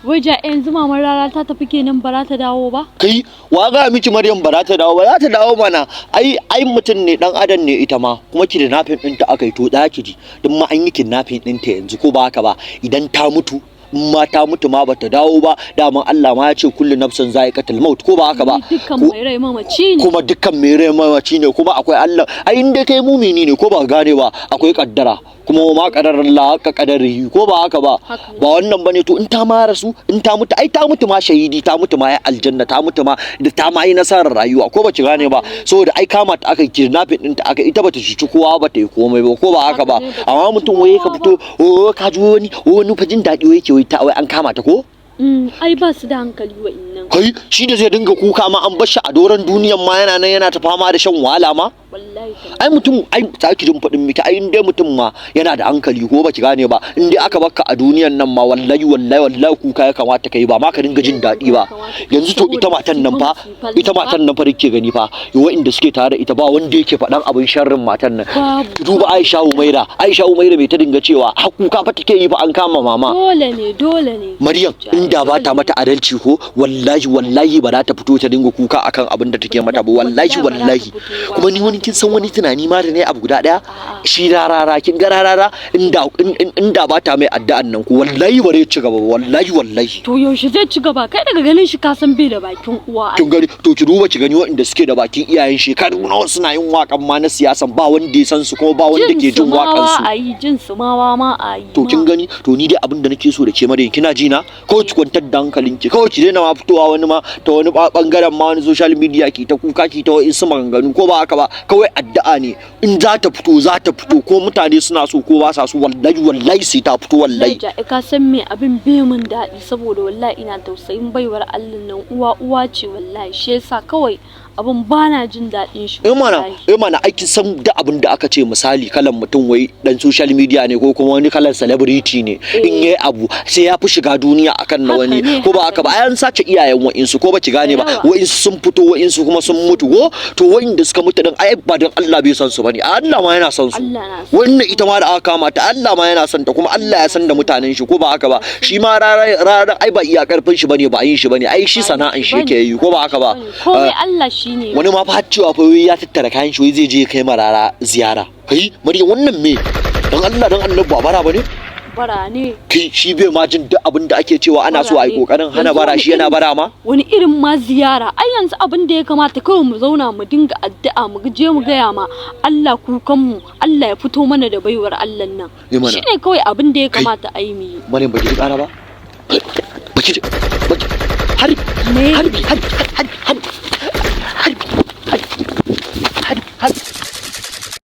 Wai ja yanzu Maman Rara ta tafi kenan, ba za ta dawo ba? Kai, wa ga miki Maryam ba za ta dawo ba? Za ta dawo mana. Ai mutum ne, dan adam ne ita ma. Kuma kidnapping ɗinta aka yi. To da ki ji, duk ma an yi kidnapping ɗinta yanzu, ko ba haka ba? Idan ta mutu, in ma ta mutu ma bata dawo ba, daman Allah ma ya ce kullu nafsin za'iqatul maut, ko ba haka ba? Dukkan mai rai mamaci ne. Kuma dukkan mai rai mamaci ne. Kuma akwai Allah. Ai in dai kai mumini ne, ko ba gane ba, akwai kaddara. Kuma ma qadarar Allah haka qadarihi, ko ba haka ba? Haka ne. Ba wannan bane. To in ta ma rasu, in ta mutu, ai ta mutu ma shahidi, ta mutu ma ya aljanna, ta mutu ma da ta ma yi nasarar rayuwa, ko ba ki gane ba? Saboda ai kama ta aka, kidnapping ɗinta aka, ita bata cuci kowa ba, ta yi komai ba, ko ba haka ba? Haka ne, bata Amma cuci mutum wai ka kowa. fito, oh, ka ji wani fa jin daɗi wai yake, wai ta wai an kama ta ko? Ai ba su da hankali wa'innan. Kai, shi da zai dinga kuka ma an bar shi a doron duniyan ma, yana nan yana ta fama da shan wahala ma. Wallahi tallahi. Ai mutum, ai za ki jin faɗin miki, ai in dai mutum ma yana da hankali, ko ba ki gane ba, in dai aka baka a duniyan nan ma, wallahi wallahi wallahi kuka ya kamata kai, ba ma ka dinga jin daɗi ba. Yanzu to ita matan nan fa, ita matan nan fa da kike gani fa, wa'inda suke tare da ita, ba wanda yake faɗan abin sharrin matan nan. Babu. Ki duba Aisha Umaira. Aisha Umaira mai ta dinga cewa? Har kuka fa take yi fa an kama mama. Dole ne, dole ne. Maryam, inda ba ta mata adalci ko, wallahi wallahi ba za ta fito ta dinga kuka akan abin da take mata ba, wallahi. Wallahi ba za ta Wallahi. fito ba. Kuma ni wani, kin san wani tunani ma da ne abu guda daya? A'a. Shi Rarara, kin ga Rarara, inda ba ta mai addu'an nan ko, wallahi ba zai ci gaba ba, wallahi wallahi. To yaushe zai ci gaba? Kai daga ganin shi ka san bai da bakin uwa ai. Kin gani? To ki duba ki gani, waɗanda suke da bakin iyayen, shekaru nawa suna yin waƙan ma na siyasan, ba wanda ya san su, kuma ba wanda ke jin su ma waƙan su. a yi, jin su ma ma a yi. To kin gani? To ni dai abin da nake so da ke, Maryam, kina ji na? Kawai ki kwantar da hankalinki, kawai ki daina ma fitowa wani ma ta wani bangaren ma, wani social media, ki ta kuka, ki ta wa'insu maganganu, ko ba haka ba? Kawai addu'a ne. In za ta fito, za ta fito, ko mutane suna so ko ba sa so, wallahi wallahi sai ta fito, wallahi. Wallahi ka san me, abin bai min daɗi, saboda wallahi ina tausayin baiwar Allah nan. Uwa uwa ce wallahi, shi yasa kawai abin bana jin daɗin shi. Eh mana. Wallahi. Eh mana, ai kin san da abin da aka ce, misali kalan mutum wai dan social media ne ko kuma wani kalan celebrity ne, in yayi abu sai ya fi shiga duniya akan na Haka wani, ne, ko ba haka haka ba? Ai an sace iyayen wa'insu, ko ba ki gane ba? Da yawa. Wa'insu sun fito, wa'insu kuma sun mutu ko. To wa'inda suka mutu din, ai ba dan Allah bai san su bane, Allah ma yana son su. Allah na son. Wannan ita ma da aka kama ta, Allah ma yana son ta, kuma Allah ya san da mutanen shi, ko ba haka ba? Shi ma Rara Rara ai ba iya karfin shi bane, ba yin shi bane, ai shi sana'an shi yake yi, ko ba haka ba? Komai Allah shi ne. Wani ma fa har cewa fa wai ya tattara kayan shi, wai zai je kai marara ziyara. Kai Maryam, wannan me? Dan Allah dan Annabi, ba bara bane? Bara ne. Kai, shi bai ma jin duk abin da ake cewa ana so a yi Bara ne. kokarin hana Yanzu bara, wani shi yana bara ma. Wani irin ma ziyara? Ai yanzu abin da ya kamata kawai mu zauna mu dinga addu'a, mu je mu gaya ma Allah kukan mu, Allah ya fito mana da baiwar Allah nan. Yi mana. Shine kawai abin da ya Kai. kamata a yi, mu yi. Maryam, ba ki ji kara ba? Ba ki ji ba ki harbi? Me? Harbi, harbi, harbi, harbi, harbi, harbi, harbi, harbi.